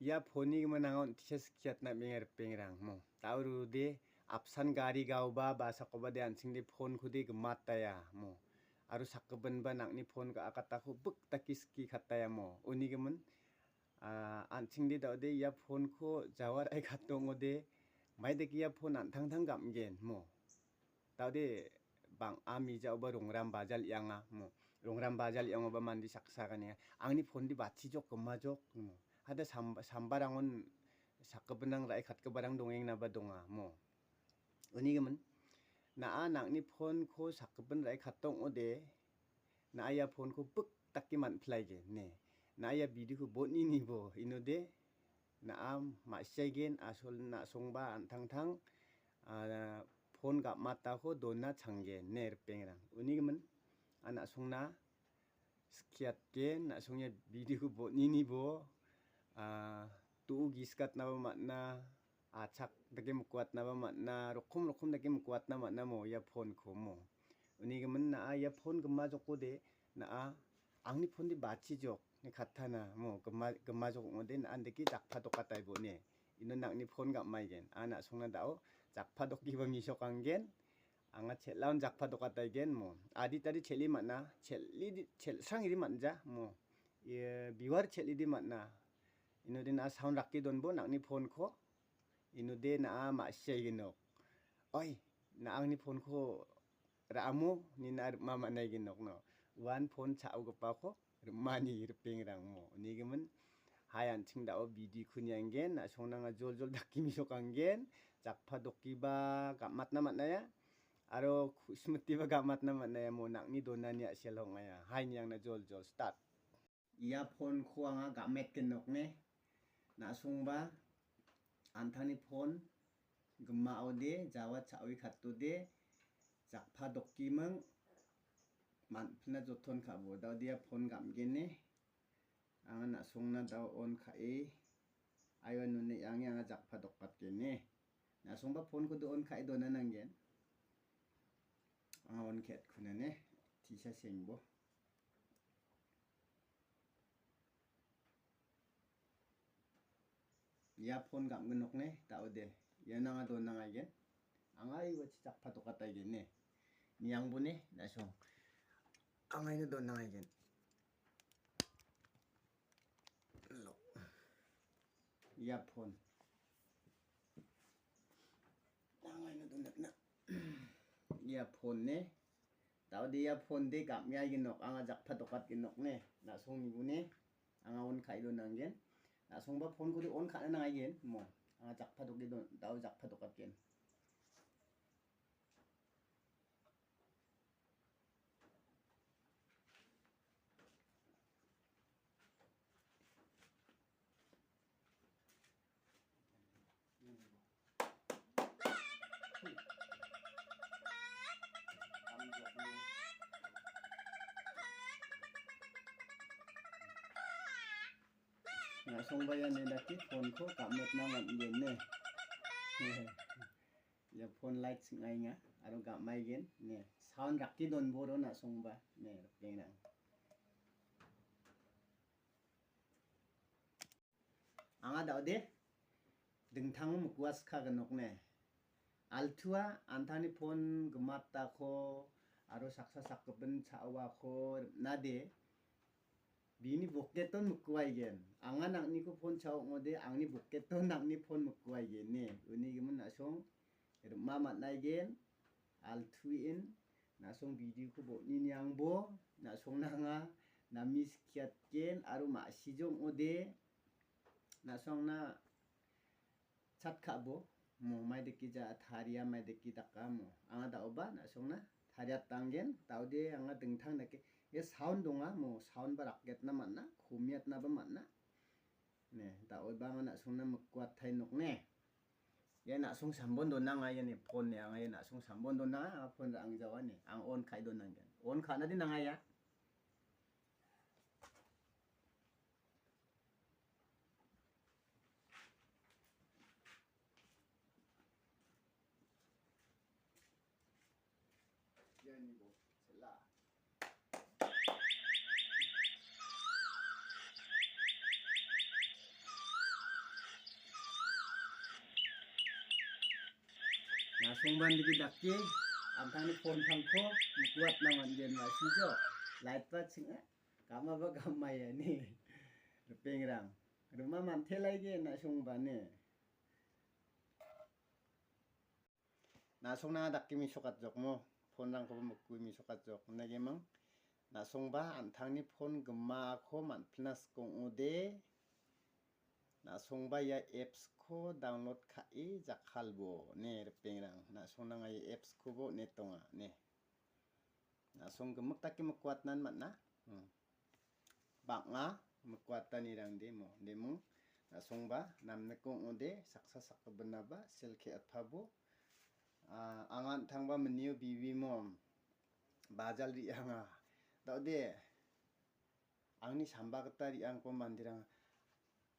या फोनी मनांगोन तिस कियात ना मेंगर पेंगरांग मो ताउरु दे आपसान गाड़ी गावबा बासाकोबा दे आनसिंग दे फोन खुदे गमाताया मो आरो साकबनबा नांगनि फोन का आकाताखौ बुक ताकिसकी खाताया मो उनिगमन आनसिंग दे दाउदे या फोन को जावार आइ खातोंगो दे माइदे किया फोन आनथांथां गामगेन मो ताउदे बां आमी जावबा रोंराम बाजाल यांगा मो रोंराम बाजाल यांगबा मानदि साकसागाने आंनि फोन दि बाथि जक गमाजक मो हादा सामबारांगन साकबनां राय खातकबारां दंगें नाबा दंगा मो उनिगमन ना नांगनि फोन को साकबन राय खातों ओदे ना या फोन को बुक ताकि मानफ्लाइगे ने ना या भिडियो को बोटनि निबो इनोदे ना मासियाइगेन आसल ना संबा आनथांथां फोन गा माताखौ दोना छांगे नेर पेंगरां उनिगमन आना संना स्कियातके ना संया भिडियो को बोटनि निबो तु गिसकात नाबा मातना आछाक दगे मुकुआत नाबा मातना रखम दगे मुकुआत ना मातना मो या फोन को मो उनिगमन ना या फोन गमा जको दे ना आंनि फोन दि बाथि जक ने खाताना मो गमा जक ओदे ना आनदे कि जाकफा दकाताइबो ने इनो नांगनि फोन गामाइगेन आना संना दाउ जाकफा दकिबा मिसकांगेन आंगा छेलाउन जाकफा दकाताइगेन मो आदि तादि छेलि माना छेलसांगिरि मानजा मो ये बिवार छेलिदि माना इनोदे ना साउन्ड राखि दोनबो नांगनि फोन को इनोदे ना मासियाइगेनो ओइ ना आंनि फोन को रामो नि ना मामा नाइगेनो नो वान फोन चाउ गपाखौ मानि पेंगरां मो निगमन हायान थिं दाउ बिदि खुनियांगेन ना संनाङा जल दाकि मिसकांगेन जाकफा दकिबा गामातना मानाया आरो स्मृतिबा गामातना मानाया मो नांगनि दोनानि आसेल हंगाया हायनि आंना जल स्टार्ट या फोन को आंगा गामेतकेन नकने ना संबा आनथानि फोन गमाओदे जावा चाउइ खातोदे जाकफा दकिमों मानफिना जथन खाबो दाउदिया फोन गामगेने आंगा ना संना दाउ अन खाए आयो नुने आंगे आंगा जाकफा दकातकेने ना संबा फोन को दो अन खाए दोना नांगेन आंगा अन खेत खुनाने तिसा सेंबो या फोन गामगन नकने दाउदे या नांगा दो नांगाइगेन आंगा इवाchi जाकफा दकाताइगेन ने नियांबोने ना सं आंगाइनो दो नांगाइगेन या फोन आंगाइनो दो ना या फोन ने दाउदे या फोन दे गामयाइगेन नक आंगा जाकफा दकातगेन नकने ना संनिबोने आंगा अन खाए दो नांगेन ना संबा फोन को अन खाना नांगाइगेन मो आंगा जाकफा दके दाउ जाकफा दकातगेन ना संबाया ने दाकि फोन को गामेतना मानगेन ने या फोन लाइट सिंगाइङा आरो गामाइगेन ने साउन्ड राखि दोनबोरो ना संबा ने पेंगरां आंगा दाउदे दोंथाङो मुकुवास खागन नकने आलथुआ आनथानि फोन गमाताखौ आरो साकसा साकबन चावाखौ नादे बिनि बकेटन मुकुवाइगेन आंगा नांगनिखौ फोन चाव ओदे आंनि बकेटन नांगनि फोन मुकुवाइगेन ने उनिगमन नासं रमा मानाइगेन आलथुइन नासं भिडियो को बोटनि नियांबो नासं नाङा नामिस कियातकेन आरो मासिजों ओदे नासं ना चाटखाबो मो माइदकी जा थारिया माइदकी दाका मो आंगा दाउबा नासं ना थारिया तांगेन दाउदे आंगा दोंथां दाके ये साउन्ड दोंगा मो साउन्ड बा राकेट ना मानना खुमियात ना बा मानना ने दाउबा आंगा नासं ना मुकुआत थाइ नकने ये नासं सामबन दो नांगा ये ने फोन ने आंगा ये नासं सामबन दो नांगा फोन आंग जावा ने आंग अन खाइ दो नांगेन अन खाना दि नांगा या Janibó, celá. Nasungban dikit daki, antang ni phone thang ko, mukuat na man yen wa sijo. Light pa singa, kama ba kamay ni. Pengrang. Rumah man thelai ge nasungban ni. Nasungna dakki mi sokat jok mo, phone rang ko mukui mi sokat jok. Nage mang nasungba antang ni phone gemma ko man plus kong ode. Nasungba ya apps ko download kai jakhalbo ne pengrang. Nasungna ngai apps ko bo ne tonga ne. Nasung gemuk taki mekuat nan mat na. Bak nga mekuat tani rang de mo. Demung nasungba namne kong ode saksa sakbenaba selke atphabo. Angan thangba meniu bibi mom bajal ri anga daude angni samba kata ri ang ko mandirang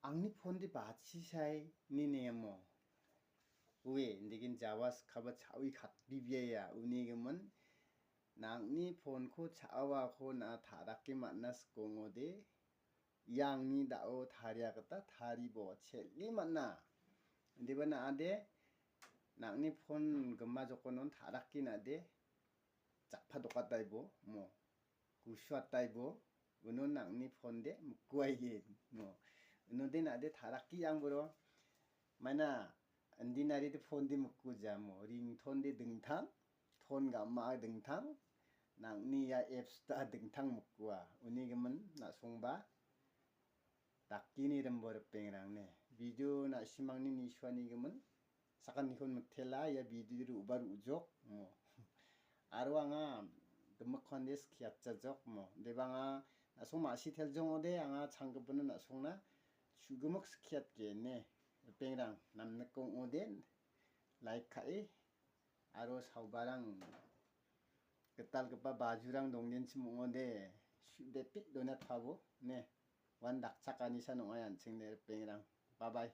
angni phone di bachi sai ni nemo we ndigin jawas khaba chawi khatri biya uni gemen nangni phone ko chawa ko na tharaki manas kongode yang ni dao tharia kata thari bo cheli manna ndibana ade nangni phone gemma jokonon tharaki na de jakpha dokat taibo mo kuswat taibo unon nangni phone de mukwai ge mo unon de na de tharaki yang boro mana andinari de phone de mukku jamo ringtone de dingthang phone ga ma dingthang nangni ya apps ta dingthang mukwa uni gemen na songba dakini rembor pengrang ne video na simangni ni swani gemen sakan nikon mthela ya video ru ubar ujok mo arwanga gemakon des khiat jok mo debanga asoma sithel jong ode anga changbun na songna sugemuk khiat ge ne pengrang namne kong ode like khai aro saubarang ketal kepa bajurang donggen chimongode depik donat phabo ne wan dakchakani sa nongayan chingne pengrang bye bye